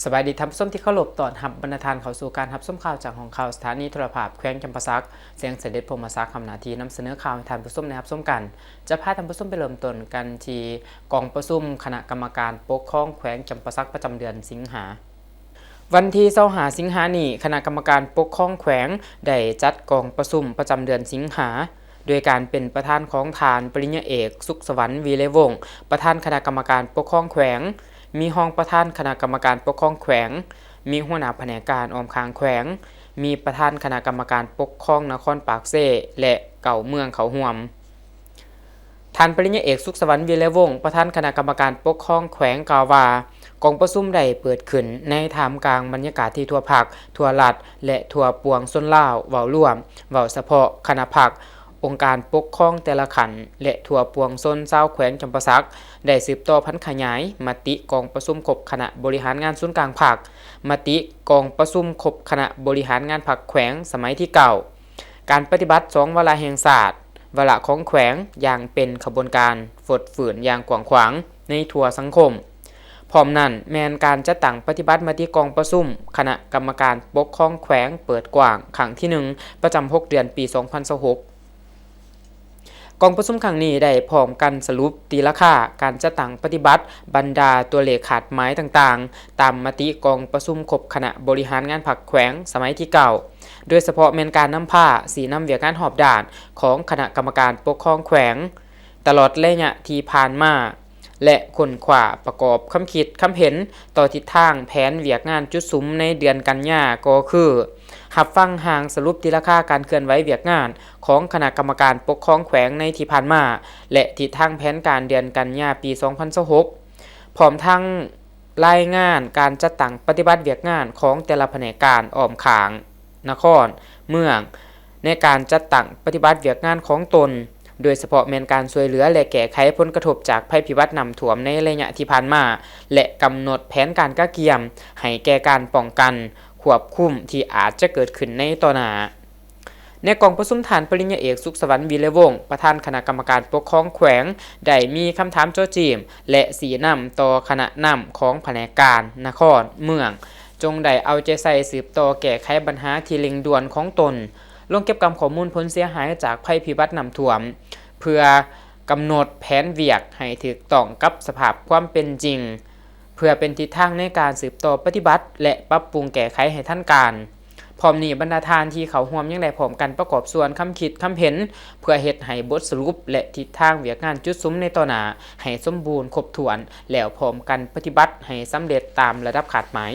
ສະບາຍດີທ່ານຜູ້ຊົມທີ່ເຄົາລົບ, ຕ້ອນຮັບບັນດາທ່ານເຂົ້າສູ່ການຮັບຊົມຂ່າວຈາກຫ້ອງຂ່າວສະຖານີໂທລະພາບແຂວງຈຳປາສັກ. ສຽງສະເດັດ ພົມມະສັກ ທຳໜ້າທີ່ນຳສະເໜີຂ່າວໃຫ້ທ່ານຜູ້ຊົມໄດ້ຮັບຊົມກັນ. ຈະພາທ່ານຜູ້ຊົມໄປເລີ່ມຕົ້ນກັນທີ່ກອງປະຊຸມຄະນະກຳມະການປົກຄອງແຂວງຈຳປາສັກປະຈຳເດືອນສິງຫາ. ວັນທີຊາວຫ້າ ສິງຫານີ້, ຄະນະກຳມະການປົກຄອງແຂວງໄດ້ຈັດກອງປະຊຸມປະຈຳເດືອນສິງຫາ ໂດຍການເປັນປະທານຂອງທ່ານປະລິນຍາເອກ ສຸກສະຫວັນ ວີໄລວົງ ປະທານຄະນະກຳມະການປົກຄອງແຂວງ, ມີຮອງປະທານຄະນະກຳມະການປົກຄອງແຂວງ, ມີຫົວໜ້າພະແນກການອ້ອມຂ້າງແຂວງ, ມີປະທານຄະນະກຳມະການປົກຄອງນະຄອນປາກເຊ ແລະ ເກົ້າເມືອງເຂົ້າຮ່ວມ. ທ່ານປະລິນຍາເອກ ສຸກສະຫວັນ ວີໄລວົງ ປະທານຄະນະກຳມະການປົກຄອງແຂວງ ກ່າວວ່າ ກອງປະຊຸມໄດ້ເປີດຂຶ້ນໃນທ່າມກາງບັນຍາກາດທີ່ທົ່ວພັກ, ທົ່ວລັດ ແລະ ທົ່ວປວງຊົນລາວເວົ້າລວມ, ເວົ້າສະເພາະຄະນະພັກ, ອົງການປົກຄອງແຕ່ລະຂັ້ນ ແລະ ທົ່ວປວງຊົນຊາວແຂວງຈຳປາສັກ ໄດ້ສືບຕໍ່ຜັນຂະຫຍາຍມະຕິກອງປະຊຸມຄົບຄະນະບໍລິຫານງານສູນກາງພັກ, ມະຕິກອງປະຊຸມຄົບຄະນະບໍລິຫານງານພັກແຂວງສະໄໝທີເກົ້າ, ການປະຕິບັດສອງວາລະແຫ່ງຊາດ, ວາລະຂອງແຂວງຢ່າງເປັນຂະບວນການຟົດຟື້ນຢ່າງກວ້າງຂວາງໃນທົ່ວສັງຄົມ. ພ້ອມນັ້ນແມ່ນການຈັດຕັ້ງປະຕິບັດມະຕິກອງປະຊຸມຄະນະກຳມະການປົກຄອງແຂວງເປີດກວ້າງຄັ້ງທີໜຶ່ງ ປະຈຳຫົກເດືອນ ປີສອງພັນຊາວຫົກ. ກອງປະຊຸມຄັ້ງນີ້ໄດ້ພ້ອມກັນສະຫຼຸບຕີລາຄາການຈັດຕັ້ງປະຕິບັດບັນດາຕົວເລກຄາດໝາຍຕ່າງໆ ຕາມມະຕິກອງປະຊຸມຄົບຄະນະບໍລິຫານງານພັກແຂວງສະໄໝທີເກົ້າ ໂດຍສະເພາະແມ່ນການນຳພາຊີ້ນຳວຽກງານຮອບດ້ານຂອງຄະນະກຳມະການປົກຄອງແຂວງ ຕະຫຼອດໄລຍະທີ່ຜ່ານມາ ແລະ ຄົ້ນຄວ້າປະກອບຄຳຄິດຄຳເຫັນຕໍ່ທິດທາງແຜນວຽກງານຈຸດສຸມໃນເດືອນກັນຍາ ກໍຄື ຮັບຟັງຮ່າງສະຫຼຸບຕີລາຄາການເຄື່ອນໄຫວວຽກງານຂອງຄະນະກຳມະການປົກຄອງແຂວງໃນທີ່ຜ່ານມາ ແລະ ທິດທາງແຜນການເດືອນກັນຍາ ປີສອງພັນຊາວຫົກ ພ້ອມທັງລາຍງານການຈັດຕັ້ງປະຕິບັດວຽກງານຂອງແຕ່ລະພະແນກການອ້ອມຂ້າງ ນະຄອນ, ເມືອງ ໃນການຈັດຕັ້ງປະຕິບັດວຽກງານຂອງຕົນ, ໂດຍສະເພາະແມ່ນການຊ່ວຍເຫຼືອ ແລະ ແກ້ໄຂຜົນກະທົບຈາກໄພພິບັດນ້ຳຖ້ວມໃນໄລຍະທີ່ຜ່ານມາ ແລະ ກຳນົດແຜນການກະກຽມໃຫ້ແກ່ການປ້ອງກັນ, ຄວບຄຸມທີ່ອາດຈະເກີດຂຶ້ນໃນຕໍ່ໜ້າ. ໃນກອງປະຊຸມ, ທ່ານປະລິນຍາເອກ ສຸກສະຫວັນ ວີໄລວົງ ປະທານຄະນະກຳມະການປົກຄອງແຂວງ ໄດ້ມີຄຳຖາມເຈາະຈີ້ມ ແລະ ຊີ້ນຳຕໍ່ຄະນະນຳຂອງພະແນກການ, ນະຄອນ, ເມືອງ ຈົ່ງໄດ້ເອົາໃຈໃສ່ສືບຕໍ່ແກ້ໄຂບັນຫາທີ່ເລັ່ງດ່ວນຂອງຕົນ, ລົງເກັບກຳຂໍ້ມູນຜົນເສຍຫາຍຈາກໄພພິບັດນ້ຳຖ້ວມ ເພື່ອກຳນົດແຜນວຽກໃຫ້ຖືກຕ້ອງກັບສະພາບຄວາມເປັນຈິງ, ເພື່ອເປັນທິດທາງໃນການສືບຕໍ່ປະຕິບັດ ແລະ ປັບປຸງແກ້ໄຂໃຫ້ທັນການ. ພ້ອມນີ້, ບັນດາທ່ານທີ່ເຂົ້າຮ່ວມຍັງໄດ້ພ້ອມກັນປະກອບສ່ວນຄຳຄິດຄຳເຫັນ ເພື່ອເຮັດໃຫ້ບົດສະຫຼຸບ ແລະ ທິດທາງວຽກງານຈຸດສຸມໃນຕໍ່ໜ້າໃຫ້ສົມບູນຄົບຖ້ວນ ແລ້ວພ້ອມກັນປະຕິບັດໃຫ້ສຳເລັດຕາມລະດັບຄາດໝາຍ.